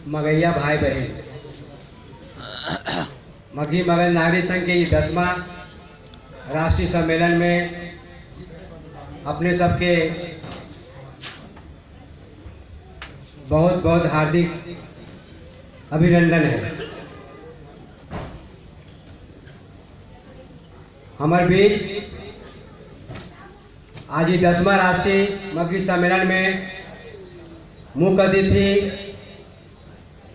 मगहिया भाई बहन, मगही मगन नागरिक संघ के 10वां राष्ट्रीय सम्मेलन में अपने सबके बहुत बहुत हार्दिक अभिनंदन है। हमारे बीच आज ये 10वां राष्ट्रीय मगही सम्मेलन में मुख्य अतिथि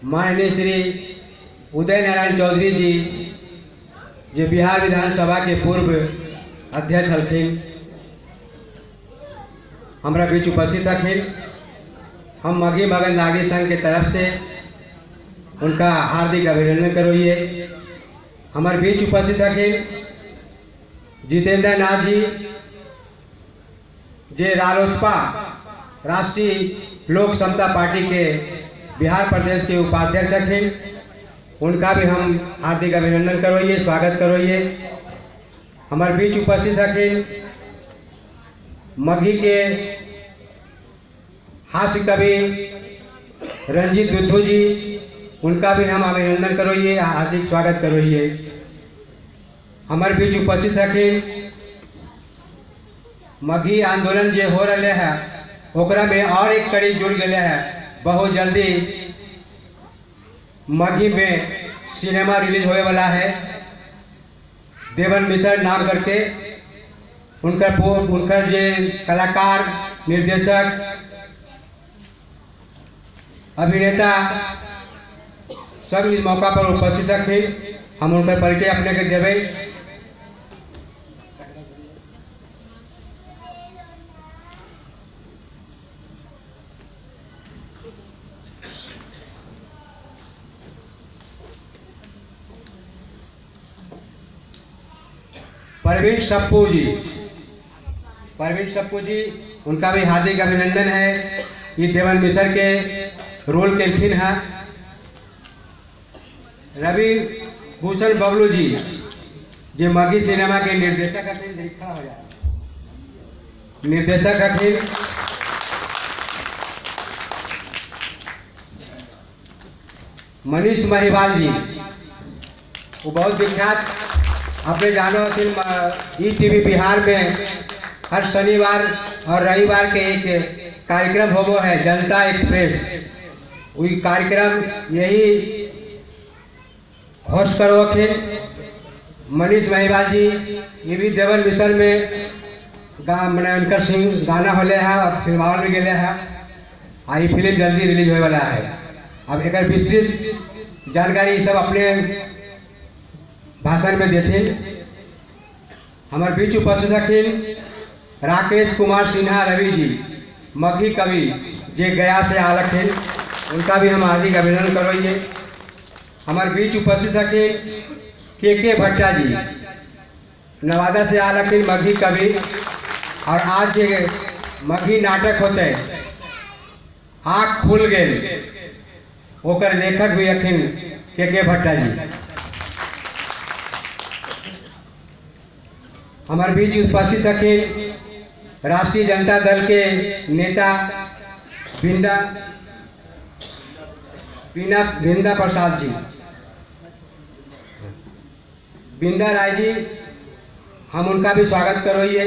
माननीय श्री उदय नारायण चौधरी जी, जो बिहार विधानसभा के पूर्व अध्यक्ष हलखिन, हमारा बीच उपस्थित हखिन। हम मगही मगन नागरिक संघ के तरफ से उनका हार्दिक अभिनंदन करोइए। हमारे बीच उपस्थित हखिन जितेंद्र नाथ जी, जे रालोसपा राष्ट्रीय लोक समता पार्टी के बिहार प्रदेश के उपाध्यक्ष हखिन, उनका भी हम हार्दिक अभिनंदन करोइए, स्वागत करोइए। हमारे बीच उपस्थित हखिन मगही के हास्य कवि रंजीत दुद्धू जी, उनका भी हम अभिनंदन करोइए, हार्दिक स्वागत करोइए। हमारे बीच उपस्थित हखिन मगही आंदोलन जो हो रहे है ओकरा में और एक कड़ी जुड़ गए है। बहुत जल्दी मगही में सिनेमा रिलीज होने वाला है, देवन मिश्र नाम करके। उनका जे कलाकार, निर्देशक, अभिनेता सब इस मौका पर उपस्थित हखिन। हम उनका परिचय अपने के देवे। परवीन सप्पू जी, परवीन सप्पू जी, उनका भी हार्दिक अभिनंदन है। ये देवन मिश्र के रोल के खिन है। रवि भूषण बबलू जी, जो मगही सिनेमा के निर्देशक हथिन, खड़ा हो जाए, निर्देशक हथिन। मनीष महिवाल जी, वो बहुत विख्यात अपने जानो हथिन, ई टीवी बिहार में हर शनिवार और रविवार के एक कार्यक्रम होवो है जनता एक्सप्रेस। वही कार्यक्रम यही होस्ट करो हथिन मनीष महिवाल जी। ये भी देवन मिश्र में मैंने उनकर सिंह गाना होले है और फिल्मावल भी गेले है। आ ये फिल्म जल्दी रिलीज होने वाला है। अब एक विस्तृत जानकारी सब अपने भाषण में देथिन। हमारे बीच उपस्थित हथिन राकेश कुमार सिन्हा रवि जी, मगही कवि जे गया से आल हथिन, उनका भी हम हार्दिक अभिनंदन करोइए। हमारे बीच उपस्थित हथिन के भट्टा जी, नवादा से आल हथिन, मगही कवि। और आज जे मगही नाटक होते आँख खुल गए, ओकर लेखक भी हथिन के भट्टा जी। हमारे बीच उपस्थित हथिन राष्ट्रीय जनता दल के नेता बिंदा प्रसाद जी, बिंदा राय जी, हम उनका भी स्वागत करोइए।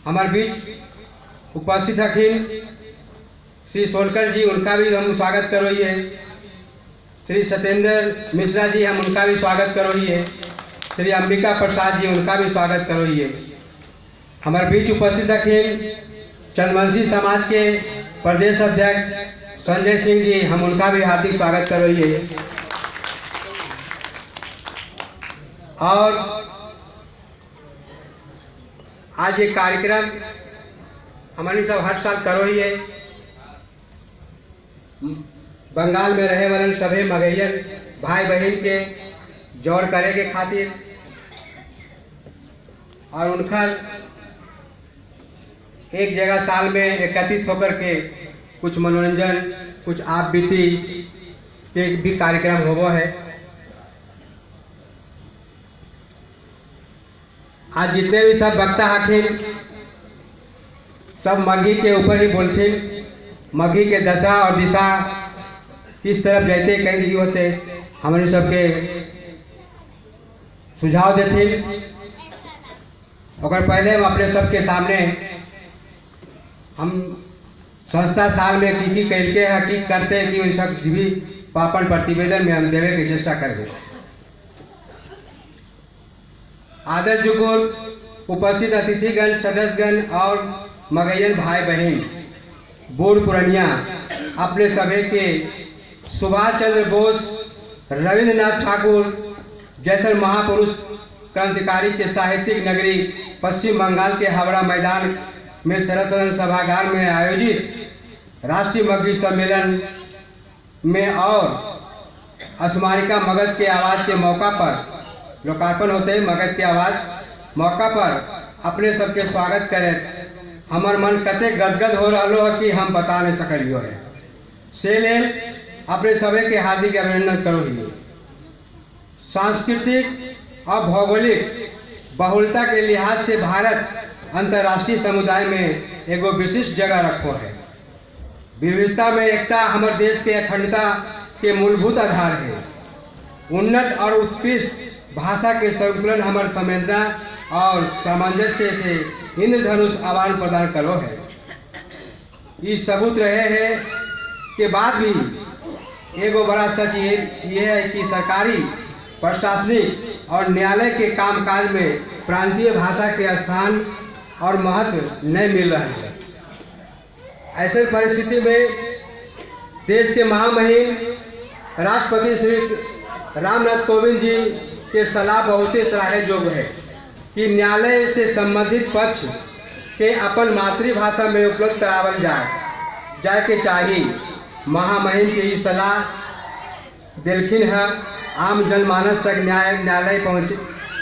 हमारे बीच उपस्थित हथिन श्री सोनकर जी, उनका भी हम स्वागत करोइए। श्री सत्येंद्र मिश्रा जी, हम उनका भी स्वागत करोइए। श्री अंबिका प्रसाद जी, उनका भी स्वागत करोइए। हमारे बीच उपस्थित हथिन चंद्रवंशी समाज के प्रदेश अध्यक्ष संजय सिंह जी, हम उनका भी हार्दिक स्वागत करोइए। और आज ये कार्यक्रम हमारी सब हर साल करो ही है। बंगाल में रहे वाले सभी मगहियन भाई बहन के जोड़ करे के खातिर और उनका एक जगह साल में एकत्रित होकर के कुछ मनोरंजन, कुछ आप बीती के भी कार्यक्रम होवो है। आज जितने भी सब वक्ता हथिन सब मगही के ऊपर ही बोलथिन। मगही के दशा और दिशा किस तरफ जाते कहीं होते हमने सबके सुझाव देथिन। ओकर पहले हम अपने सबके सामने हम संस्था साल में की की कैलके है, की करते हैं, कि सब भी अपन प्रतिवेदन में हम देवे के चेष्टा करबे। आदर जुगुर उपस्थित अतिथिगण, सदस्यगण और मगैयन भाई बहन, बूढ़ पुरनिया, अपने सभी के सुभाष चंद्र बोस, रविंद्रनाथ ठाकुर जैसे महापुरुष क्रांतिकारी के साहित्यिक नगरी पश्चिम बंगाल के हावड़ा मैदान में शरद सदन सभागार में आयोजित राष्ट्रीय मगही सम्मेलन में और स्मारिका मगध के आवाज़ के मौका पर लोकार्पण होते मगध के आवाज़ मौका पर अपने सबके स्वागत करें। हमर मन कते गदगद हो रहा है कि हम बता नहीं सकलियो है। से लेल अपने सभी के हार्दिक अभिनंदन करो ही। सांस्कृतिक और भौगोलिक बहुलता के लिहाज से भारत अंतर्राष्ट्रीय समुदाय में एगो विशिष्ट जगह रखो है। विविधता में एकता हमारे देश के अखंडता के मूलभूत आधार है। उन्नत और उत्कृष्ट भाषा के संकुलन हमारे संवेदना और सामंजस्य से इंद्रधनुष आदान प्रदान करो है। ये सबूत रहे हैं के बाद भी एगो बड़ा सच ये है कि सरकारी, प्रशासनिक और न्यायालय के कामकाज में प्रांतीय भाषा के स्थान और महत्व नहीं मिल रहा है। ऐसे परिस्थिति में देश के महामहिम राष्ट्रपति श्री रामनाथ कोविंद जी के सलाह बहुत ही सराहे योग्य है कि न्यायालय से संबंधित पक्ष के अपन मातृभाषा में उपलब्ध करावल जाए के चाहिए। महामहिम के ई सलाह दिलखिन है आम जनमानस तक न्यायालय पहुँच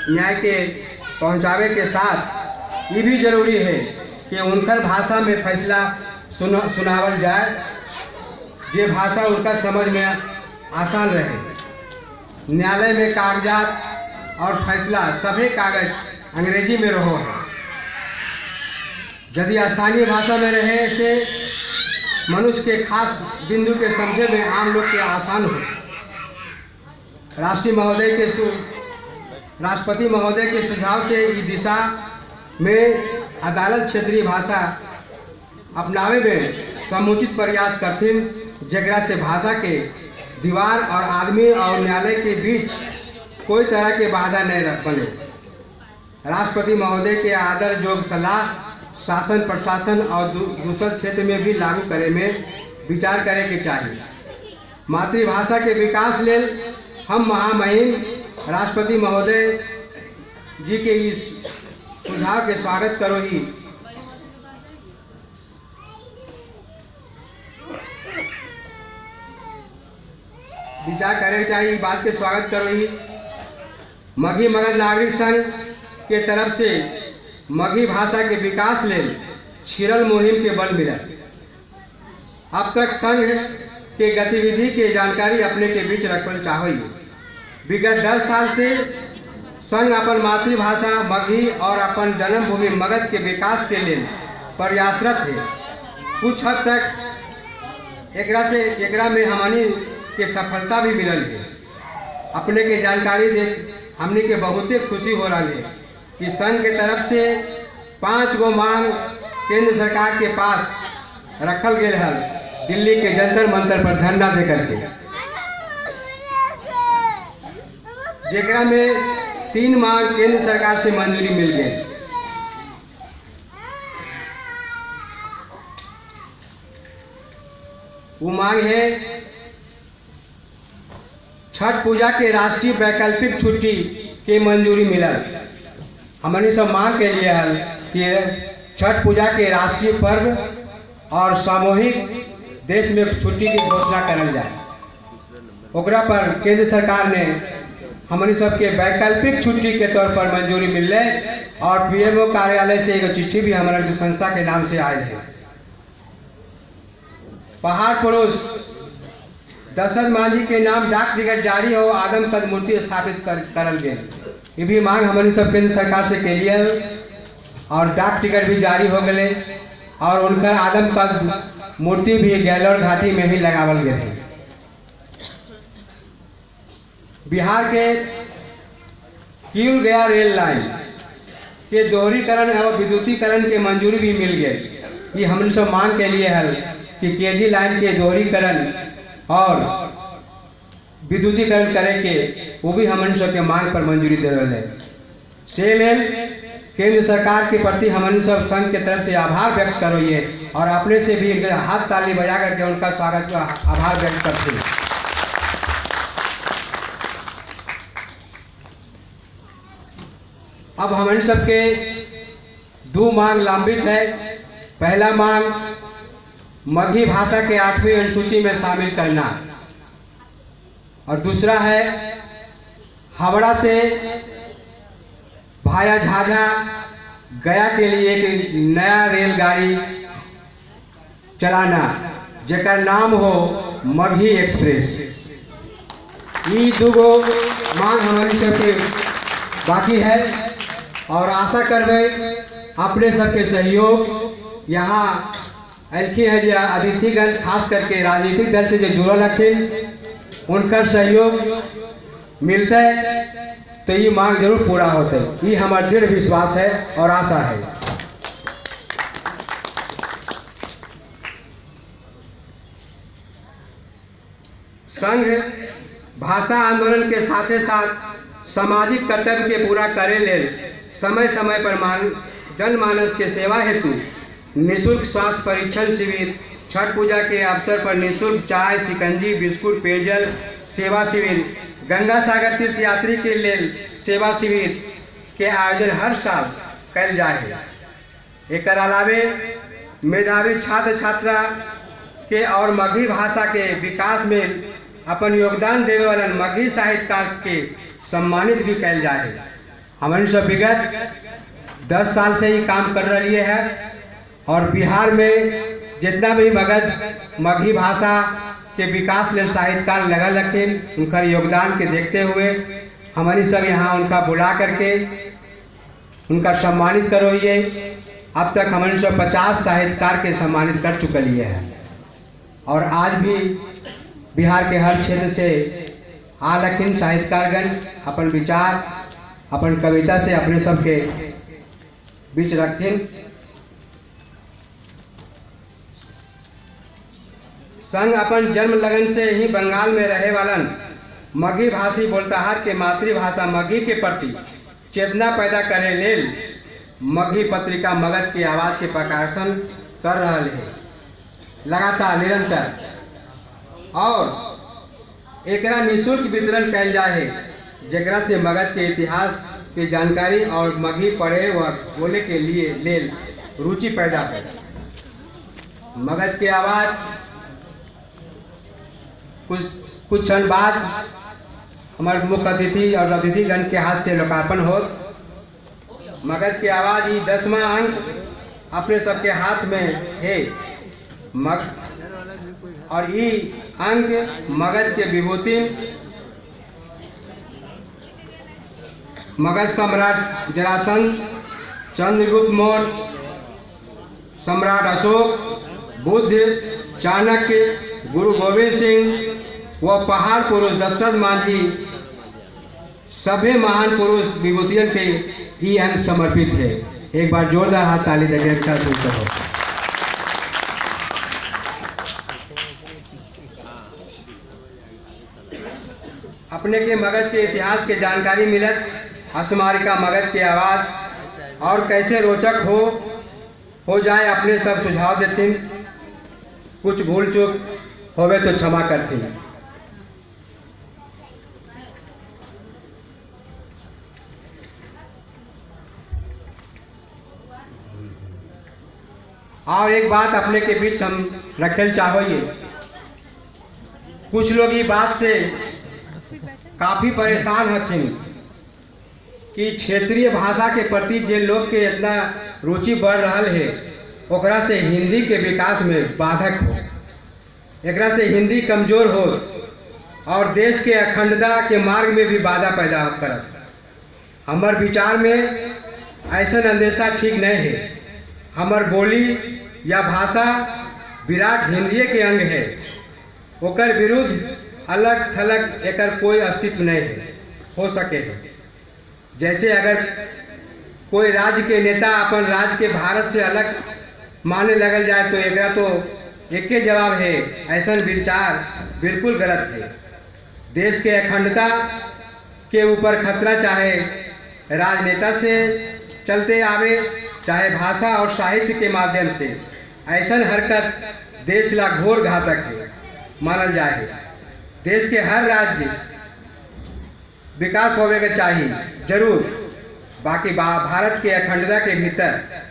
न्याय के पहुँचावे के साथ ये भी जरूरी है कि उनकर भाषा में फैसला सुनावल जाए, जे भाषा उनका समझ में आसान रहे। न्यायालय में कागजात और फैसला सभी कागज अंग्रेजी में रहो है। यदि स्थानीय भाषा में रहे से मनुष्य के खास बिंदु के समझे में आम लोग के आसान हो। राष्ट्रपति महोदय के सुझाव से इस दिशा में अदालत क्षेत्रीय भाषा अपनावे में समुचित प्रयास करथिन, जेकरा से भाषा के दीवार और आदमी और न्यायालय के बीच कोई तरह के बाधा नहीं बने। राष्ट्रपति महोदय के आदर योग सलाह शासन प्रशासन और दूसर क्षेत्र में भी लागू करे में विचार करे के चाहिए। मातृभाषा के विकास लेल हम महामहिम राष्ट्रपति महोदय जी के इस सुझाव के स्वागत करो ही। विचार करे के चाहिए, बात के स्वागत करो ही। मगही मगध नागरिक संघ के तरफ से मगही भाषा के विकास लेल छिड़ल मुहिम के बल मिला। अब तक संघ के गतिविधि के जानकारी अपने के बीच रखल चाहो। विगत 10 साल से संघ अपन मातृभाषा मगही और अपन जन्मभूमि मगध के विकास के लिए प्रयासरत है। कुछ हद तक एकरा में हमनी के सफलता भी मिलल है। अपने के जानकारी दे हमनी के बहुते खुशी हो रहा है कि संघ के तरफ से 5 गो मांग केंद्र सरकार के पास रखल गेल है दिल्ली के जंतर मंतर पर धरना दे करके, जेकरा में 3 मांग केंद्र सरकार से मंजूरी मिल गई। वो मांग है छठ पूजा के राष्ट्रीय वैकल्पिक छुट्टी के मंजूरी मिलल। हमने सब मांग के लिए है कि छठ पूजा के राष्ट्रीय पर्व और सामूहिक देश में छुट्टी की घोषणा करल जाए। ओकरा पर केंद्र सरकार ने हमने सबके वैकल्पिक छुट्टी के तौर पर मंजूरी मिलले और पीएमओ कार्यालय से एक चिट्ठी भी हमारे संस्था के नाम से आयल है। पहाड़ पुरुष दशरथ मांझी के नाम डाक टिकट जारी हो आदम कद मूर्ति स्थापित करल गए। ये भी मांग हमने सब केंद्र सरकार से के लिए और डाक टिकट भी जारी हो गए और उनका आदम कद मूर्ति भी गैलौर घाटी में ही लगावल गए है। बिहार के किउल गया रेल लाइन के दोहरीकरण एवं विद्युतीकरण के मंजूरी भी मिल गई। ये हम सब मांग के लिए है कि केजी लाइन के दोहरीकरण और विद्युतीकरण करे के, वो भी हमन सब के मांग पर मंजूरी दे रहे है। से लेल केंद्र सरकार के प्रति हमन सब संघ के तरफ से आभार व्यक्त करोगे और अपने से भी हाथ ताली बजा करके उनका स्वागत आभार व्यक्त करते हैं। अब हमन सबके दो मांग लंबित है। पहला मांग मगही भाषा के 8वीं अनुसूची में शामिल करना और दूसरा है हावड़ा से भाया झाझा गया के लिए एक नया रेलगाड़ी चलाना जेकर नाम हो मगही एक्सप्रेस। ये दूगो मांग हमारी सबके बाकी है और आशा करबे अपने सबके सहयोग यहाँ अलखी है जो अतिथिगण खास करके राजनीतिक दल से जो जुड़ल हथिन उनका सहयोग मिलते तो ये मांग जरूर पूरा होते, ये हमारा दृढ़ विश्वास है और आशा है। संघ भाषा आंदोलन के साथे साथ सामाजिक कर्तव्य के पूरा करे लेल समय समय पर जनमानस के सेवा हेतु निःशुल्क स्वास्थ्य परीक्षण शिविर, छठ पूजा के अवसर पर निःशुल्क चाय, शिकंजी, बिस्कुट, पेयजल सेवा शिविर, गंगा सागर तीर्थ यात्री के लेल सेवा शिविर के आयोजन हर साल कयल जाय है। एकर अलावे मेधावी छात्र छात्रा के और मगही भाषा के विकास में अपन योगदान देवे वाला मगही साहित्यकार के सम्मानित भी कयल जाय है। हमन सब विगत 10 साल से ही काम कर रही है और बिहार में जितना भी मगही भाषा के विकास में साहित्यकार लगल रखें उनका योगदान के देखते हुए हमारी सब यहाँ उनका बुला करके उनका सम्मानित करोइए। अब तक हमारे सब 50 साहित्यकार के सम्मानित कर चुके लिए हैं और आज भी बिहार के हर क्षेत्र से आलखिन साहित्यकारगण अपन विचार अपन कविता से अपने सबके बीच रखथिन। संघ अपन जन्म लगन से ही बंगाल में रहे वालन मगही भाषी बोलताहार के मातृभाषा मगही के प्रति चेतना पैदा करे लेल मगही पत्रिका मगध की आवाज़ के प्रकाशन कर रहा है लगातार निरंतर और एकरा निःशुल्क वितरण कयल जाए है जेकरा से मगध के इतिहास के जानकारी और मगही पढ़े व बोले के लिए लेल रुचि पैदा हो। मगध के आवाज़ कुछ क्षण बाद हमारे मुख्य अतिथि और अतिथिगण के हाथ से लोकार्पण हो। मगध की आवाज़ ये 10वां अंक अपने सबके हाथ में है और ये अंक मगध के विभूति मगध सम्राट जरासंध, चंद्रगुप्त मौर्य, सम्राट अशोक, बुद्ध, चाणक्य, गुरु गोविंद सिंह व पहाड़ पुरुष दशरथ मांझी सभी महान पुरुष विभूतियों के ये अंक समर्पित है। एक बार जोरदार हाथ ताली देके अच्छा सुनते हो। अपने के मगध के इतिहास के जानकारी मिलत स्मारिका मगध की आवाज़ और कैसे रोचक हो जाए अपने सब सुझाव देथिन, कुछ भूल चूक होवे तो क्षमा करथिन। और एक बात अपने के बीच हम रखेल चाहोगे, कुछ लोग ये बात से काफ़ी परेशान हथिन कि क्षेत्रीय भाषा के प्रति जे लोग के इतना रुचि बढ़ रहा है ओकरा से हिंदी के विकास में बाधक हो, एकरा से हिंदी कमजोर हो और देश के अखंडता के मार्ग में भी बाधा पैदा करत। हमार विचार में ऐसा अंदेशा ठीक नहीं है। हमार बोली या भाषा विराट हिंदीए के अंग है। ओकर विरुद्ध अलग थलग एकर कोई अस्तित्व नहीं है हो सके है। जैसे अगर कोई राज्य के नेता अपन राज्य के भारत से अलग माने लगल जाए तो एकरा तो एके जवाब है, ऐसा विचार बिल्कुल गलत है। देश के अखंडता के ऊपर खतरा चाहे राजनेता से चलते आवे, चाहे भाषा और साहित्य के माध्यम से, ऐसा हरकत देश ला घोर घातक है मानल जाए। देश के हर राज्य विकास होवे के चाहिए जरूर, बाकी भारत के अखंडता के भीतर।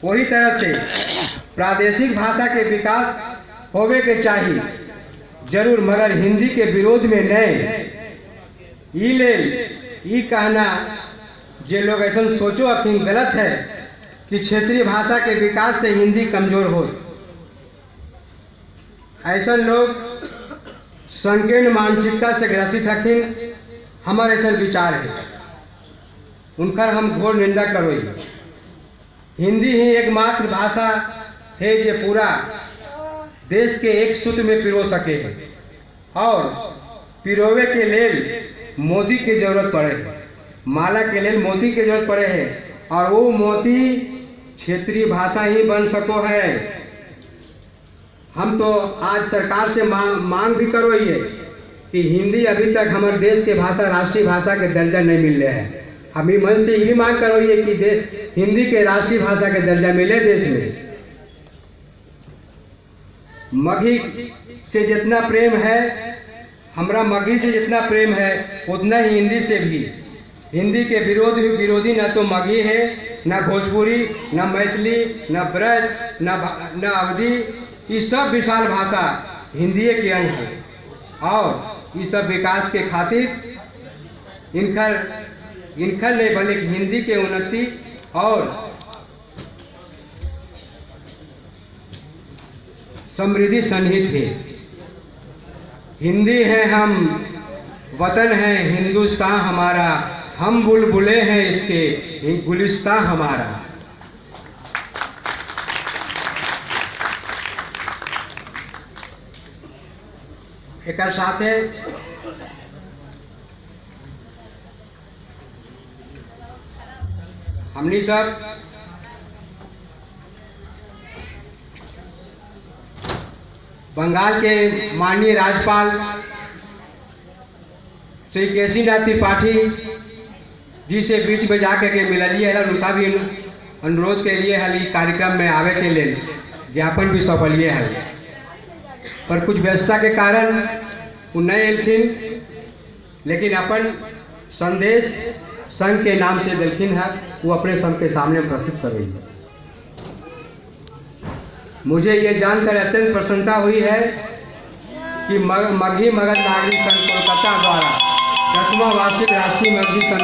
वही तरह से प्रादेशिक भाषा के विकास होवे के चाहिए जरूर, मगर हिंदी के विरोध में नहीं। ई लेल ई कहना जे लोग ऐसा सोचो अखिन गलत है कि क्षेत्रीय भाषा के विकास से हिंदी कमजोर हो। ऐसा लोग संकीर्ण मानसिकता से ग्रसित हखिन, हमारे ऐसा विचार है, उनका हम घोर निंदा करो। हिंदी ही एकमात्र भाषा है जो पूरा देश के एक सूत्र में पिरो सके है, और पिरोवे के लेल मोती के जरूरत पड़े है, माला के लेल मोती के जरूरत पड़े है, और वो मोती क्षेत्रीय भाषा ही बन सको है। हम तो आज सरकार से मांग भी करो ही है कि हिंदी अभी तक हमारे देश के भाषा राष्ट्रीय भाषा के दर्जा नहीं मिल रहा है। हम ही मन से ये मांग करो ही है कि हिंदी के राष्ट्रीय भाषा के दर्जा मिले देश में। मगही से जितना प्रेम है हमरा, मगही से जितना प्रेम है उतना ही हिंदी से भी। हिंदी के विरोधी न तो मगही है, न भोजपुरी, न मैथिली, न ब्रज, न अवधी। ये सब विशाल भाषा हिंदी के अंग है, और ये सब विकास के खातिर इनखर नहीं बल्कि हिंदी के उन्नति और समृद्धि सन्निहित है। हिंदी है हम वतन है हिंदुस्तान हमारा, हम बुलबुले हैं इसके गुलिस्तान हमारा। एक साथे हमनी सब बंगाल के माननीय राज्यपाल श्री केशरीनाथ त्रिपाठी जी से बीच में जाकर के मिललिए है, उनका भी अनुरोध के लिए हल कार्यक्रम में आवे के लिए ज्ञापन भी सौंपलिए है, पर कुछ व्यस्तता के कारण वो नहीं एलखिन, लेकिन अपन संदेश संघ के नाम से दिलखिन है, वो अपने संघ के सामने प्रस्तुत करेंगे। मुझे ये जानकर अत्यंत प्रसन्नता हुई है कि मगही मगध नागरिक संघ कोलकाता द्वारा 10वां वार्षिक राष्ट्रीय मगही सम्मेलन